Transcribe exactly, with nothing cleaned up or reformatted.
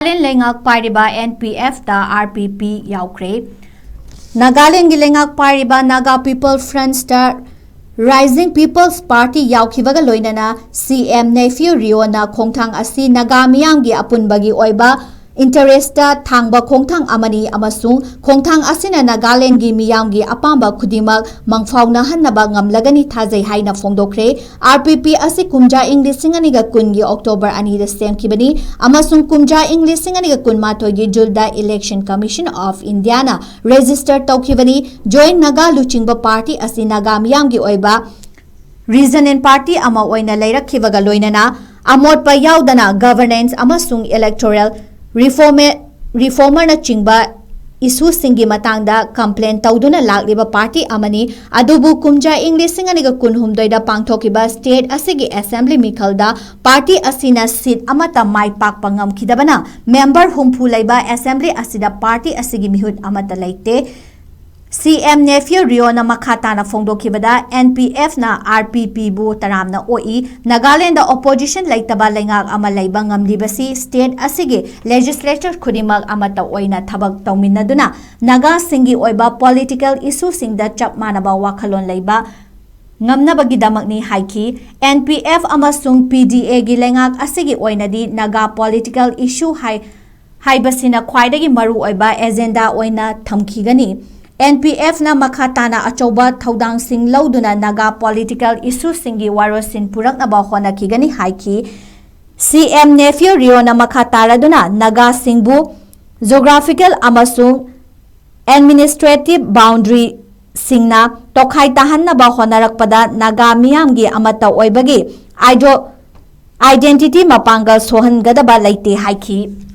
ꯅꯥꯒꯥꯂꯦꯟ ꯂꯩꯉꯥꯛ ꯄꯥꯏꯔꯤꯕ N P F ꯇ R P P ꯌꯥꯎꯈ꯭ꯔꯦ꯫ ꯅꯥꯒꯥꯂꯦꯟꯒꯤ ꯂꯩꯉꯥꯛ ꯄꯥꯏꯔꯤꯕ Naga People Front ꯇ Rising People's Party ꯌꯥꯎꯈꯤꯕꯒ ꯂꯣꯏꯅꯅ C M Neiphiu Rio ꯅ ꯈꯣꯡꯊꯥꯡ ꯑꯁꯤ ꯅꯥꯒꯥ ꯃꯤꯌꯥꯝꯒꯤ ꯑꯄꯨꯟꯕꯒꯤ ꯑꯣꯏꯕ interest ꯊꯥꯡꯕ ꯈꯣꯡꯊꯥꯡ ꯑꯃꯅꯤ ꯑꯃꯁꯨꯡ ꯈꯣꯡꯊꯥꯡ ꯑꯁꯤꯅ ꯅꯥꯒꯥꯂꯦꯟꯒꯤ ꯃꯤꯌꯥꯝꯒꯤ ꯑꯄꯥꯝꯕ ꯈꯨꯗꯤꯡꯃꯛ ꯃꯪꯐꯥꯎꯅꯍꯟꯅꯕ ꯉꯝꯂꯒꯅꯤ ꯊꯥꯖꯩ ꯍꯥꯏꯅ ꯐꯣꯡꯗꯣꯛꯈ꯭ꯔꯦ꯫ R P P ꯑꯁꯤ ꯀꯨꯝꯖꯥ ꯏꯪ ꯂꯤꯁꯤꯡ ꯑꯅꯤꯒ ꯀꯨꯟꯒꯤ October ꯑꯅꯤꯗ ꯁꯦꯝꯈꯤꯕꯅꯤ ꯑꯃꯁꯨꯡ ꯀꯨꯝꯖꯥ ꯏꯪ ꯂꯤꯁꯤꯡ ꯑꯅꯤꯒ ꯀꯨꯟꯃꯥꯊꯣꯏꯒꯤ June the Election Commission of India ꯅ register ꯇꯧꯈꯤꯕꯅꯤ꯫ Joint Naga ꯂꯨꯆꯤꯡꯕ party ꯑꯁꯤ ꯅꯥꯒꯥ ꯃꯤꯌꯥꯝꯒꯤ ꯑꯣꯏꯕ regional party ꯑꯃ ꯑꯣꯏꯅ ꯂꯩꯔꯛꯈꯤꯕꯒ ꯂꯣꯏꯅꯅ ꯑꯃꯣꯠꯄ ꯌꯥꯎꯗꯅ governance ꯑꯃꯁꯨꯡ electoral reform, reformer ꯅꯆꯤꯡꯕ issue ꯁꯤꯡꯒꯤ ꯃꯇꯥꯡꯗ complain ꯇꯧꯗꯨꯅ ꯂꯥꯛꯂꯤꯕ party ꯑꯃꯅꯤ꯫ ꯑꯗꯨꯕꯨ ꯀꯨꯝꯖꯥ ꯏꯪ ꯂꯤꯁꯤꯡ ꯑꯅꯤꯒ ꯀꯨꯟꯍꯨꯝꯗꯣꯏꯗ ꯄꯥꯡꯊꯣꯛꯈꯤꯕ state ꯑꯁꯤꯒꯤ assembly ꯃꯤꯈꯜꯗ party ꯑꯁꯤꯅ seat ꯑꯃꯠꯇ ꯃꯥꯏ ꯄꯥꯛꯄ ꯉꯝꯈꯤꯗꯕꯅ member ꯍꯨꯝꯐꯨ ꯂꯩꯕ assembly ꯑꯁꯤꯗ party ꯑꯁꯤꯒꯤ ꯃꯤꯍꯨꯠ ꯑꯃꯠꯇ ꯂꯩꯇꯦ꯫ C M Neiphiu Rio ꯅ ꯃꯈꯥ ꯇꯥꯅ ꯐꯣꯡꯗꯣꯛꯈꯤꯕꯗ, N P F ꯅ R P P ꯕꯨ ꯇꯔꯥꯝꯅ ꯑꯣꯛꯏ꯫ ꯅꯥꯒꯥꯂꯦꯟꯗ opposition ꯂꯩꯇꯕ ꯂꯩꯉꯥꯛ ꯑꯃ ꯂꯩꯕ ꯉꯝꯂꯤꯕꯁꯤ state ꯑꯁꯤꯒꯤ legislature ꯈꯨꯗꯤꯡꯃꯛ ꯑꯃꯠꯇ ꯑꯣꯏꯅ ꯊꯕꯛ ꯇꯧꯃꯤꯟꯅꯗꯨꯅ ꯅꯥꯒꯥꯁꯤꯡꯒꯤ ꯑꯣꯏꯕ political issue ꯁꯤꯡꯗ ꯆꯞ ꯃꯥꯟꯅꯕ ꯋꯥꯈꯜꯂꯣꯟ ꯂꯩꯕ ꯉꯝꯅꯕꯒꯤꯗꯃꯛꯅꯤ ꯍꯥꯏꯈꯤ꯫ N P F ꯑꯃꯁꯨꯡ P D A ꯒꯤ ꯂꯩꯉꯥꯛ ꯑꯁꯤꯒꯤ ꯑꯣꯏꯅꯗꯤ ꯅꯥꯒꯥ political issue ꯍꯥꯏ-, ꯍꯥꯏꯕꯁꯤꯅ ꯈ꯭ꯋꯥꯏꯗꯒꯤ ꯃꯔꯨꯑꯣꯏꯕ agenda ꯑꯣꯏꯅ ꯊꯝꯈꯤꯒꯅꯤ꯫ N P F ꯅ ꯃꯈꯥ ꯇꯥꯅ ꯑꯆꯧꯕ ꯊꯧꯗꯥꯡꯁꯤꯡ ꯂꯧꯗꯨꯅ ꯅꯥꯒꯥ political issue ꯁꯤꯡꯒꯤ ꯋꯥꯔꯣꯜꯁꯤꯡ ꯄꯨꯔꯛꯅꯕ ꯍꯣꯠꯅꯈꯤꯒꯅꯤ ꯍꯥꯏꯈꯤ꯫ C M Neiphiu Rio ꯅ ꯃꯈꯥ ꯇꯥꯔꯗꯨꯅ ꯅꯥꯒꯥꯁꯤꯡꯕꯨ geographical ꯑꯃꯁꯨꯡ administrative boundary ꯁꯤꯡꯅ ꯇꯣꯈꯥꯏ ꯇꯥꯍꯟꯅꯕ ꯍꯣꯠꯅꯔꯛꯄꯗ ꯅꯥꯒꯥ ꯃꯤꯌꯥꯝꯒꯤ ꯑꯃꯠꯇ ꯑꯣꯏꯕꯒꯤ ideo-, identity ꯃꯄꯥꯡꯒꯜ ꯁꯣꯍꯟꯒꯗꯕ ꯂꯩꯇꯦ ꯍꯥꯏꯈꯤ꯫